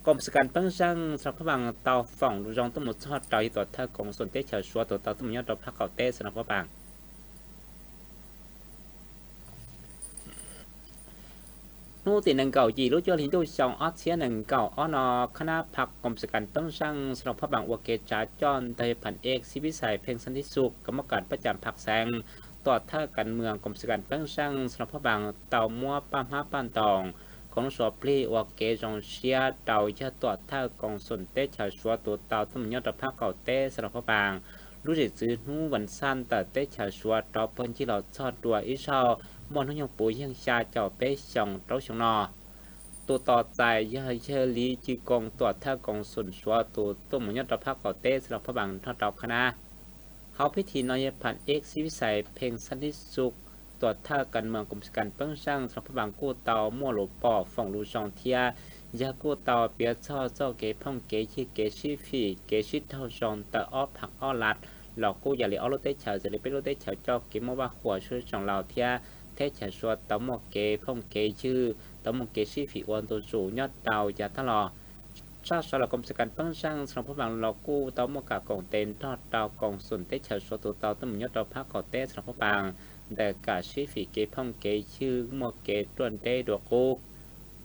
Koom Xas Kas Peeb Zeej Xas Las Phab Npaas tau foom lus zoo tuaj mus txog rau yawg tuam thawj koom xum teb chaws Suav tus tau tuaj mus nyob rau phab qaum teb Xas Las Phab Npaas. Hnub tim nees nkaum yim lub cuaj hli ntuj xyoo ob txhiab nees nkaum ob no, khab nab phaj Koom Xas Kas Peeb Zeej Xas Las Phab Npaas ua kev tsav coj ntawm yawg Pham Ev Xib Pib Xais Pheej Xab Ntib Xu, kab mob kas pab cas phaj xeev, tuam thawj kas mwm Koom Xas Kas Peeb Zeej Xas Las Phab Npaas tau muab paj hmab paj ntoos, koom lub suav plig ua kev zoo siab rau yawg tuam thawj koom xum teb chaws Suav tus tau tuaj mus nyob rau phab qaum teb Xas Las Phab Npaas lub zim txwv hnub vas xaj ntawm teb chaws Suav rov puag ncig los txog dua ib zaug muaj hnub nyoog puv yeej xya caum peb xyoos rau xyoo no. Tus tos txais yog yawg Li Cim Koos tuam thawj koom xum Suav tus tuaj mus nyob rau phab qaum teb Xas Las Phab Npaas nrog rau khab nab. Hauv pib thi no yawg Pham Ev Xib Pib Xais Pheej Xab Ntib Xu, tuam thawj kas mwm Koom Xas Kas Peeb Zeej Xas Las Phab Npaas kuj tau muaj lus pom foom lus zoo thiab yawg kuj tau piav txog txoj kev phooj kev ywg kev sib fim kev sib raug zoo ntawm ob phaj ob lag los kuj yam li ob lub teb chaws txawm li peb lub teb chaws coj kev muaj vaj huam sib zoo laus thiab teb chaws Suav tau muaj kev phooj kev ywg tau muaj kev sib fim ua ntu zus nyob rau yav tag los. Tshaj saud los Koom Xas Kas Peeb Zeej Xas Las Phab Npaas los kuj tau muaj kam koom tes nrog rau koom xum teb chaws Suav tus tau tuaj mus nyob rau phab qaum teb Xas Las Phab Npaas ntawm kam sib fim kev phooj kev ywg muaj kev ruaj nreb dua qub.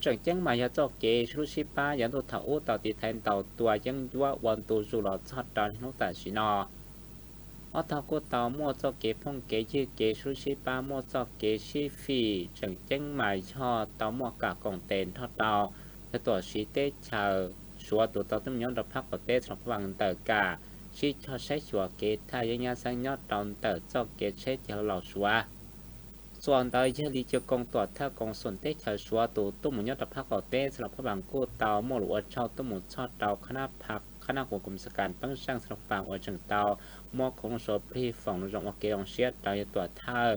Tseem ceeb mas yog txoj kev sib hlub sib pab yav ntuj thaum ub tau tiv thaiv ntaus tua yeeb ncuab ua ntu zus los txog rau niaj hnub tam sim no. Ob tog kuj tau muaj txoj kev phooj kev ywg kev sib hlub sib pab muaj txoj kev sib fim tseem ceeb mas yog tau muaj kam koom tes nrog rau yawg tuam siv teb chaws Suav tus tau tuaj mus nyob rau phab qaum teb Xas Las Phab Npaas ntawm kam sib cog saib xyuas kev thaj yeeb nyab xeeb nyob rau ntawm txoj kev tsheb chaw laus Suav. Txuas ntawd yawg Li Cim Koos tuam thawj koom xum teb chaws Suav tus tuaj mus nyob rau phab qaum teb Xas Las Phab Npaas kuj tau muaj lus ua tsaug tuaj mus txog rau khab nab phaj khab nab huas Koom Xas Kas Peeb Zeej Xas Las Phab Npaas uas tseem tau muab koom lub suav plig foom lus zoo ua kev zoo siab rau yawg tuam thawj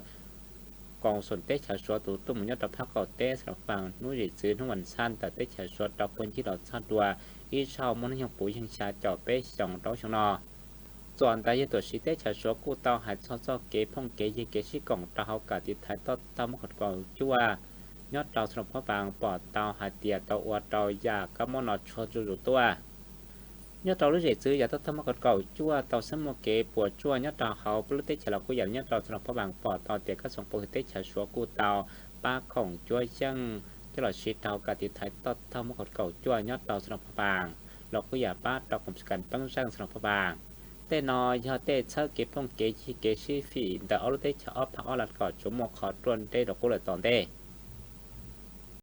koom xum teb chaws Suav tus tuaj mus nyob rau phab qaum teb Xas Las Phab Npaas hnub zim txwv hnub vas xaj ntawm teb chaws Suav rov puag ncig los txog dua ib zaug muaj hnub nyoog puv yeej xya caum peb xyoos rau xyoo no. Txuas ntawd yawg tuam siv teb chaws Suav kuj tau hais txog txoj kev phooj kev ywg kev sib koom rau hauv kam tiv thaiv toj thawj muaj kaum cuaj nyob rau Xas Las Phab Npaas pom tau hais tias tau ua rau yam kab mob no tshua zuj zus tuaj. Nyob rau lub zim txwv yam toj thawj muaj kaum cuaj tau xeeb muaj kev puas tsuaj nyob rau hauv peb lub teb chaws los kuj yam nyob rau Xas Las Phab Npaas pom tau tias kab xoo pov hwm teb chaws Suav kuj tau pab khoom cuab yeej coj los siv rau hauv kam tiv thaiv toj thawj muaj kaum cuaj nyob rau Xas Las Phab Npaas los kuj yam pab rau koom xas kas peeb zeej Xas Las Phab Npaas. Tej no yog tej txhawb kev phooj kev ywg kev sib fim ntawm ob lub teb chaws ob phaj ob lag kom tsuas muaj qhov ruaj nreb dua qub lawm tom ntej.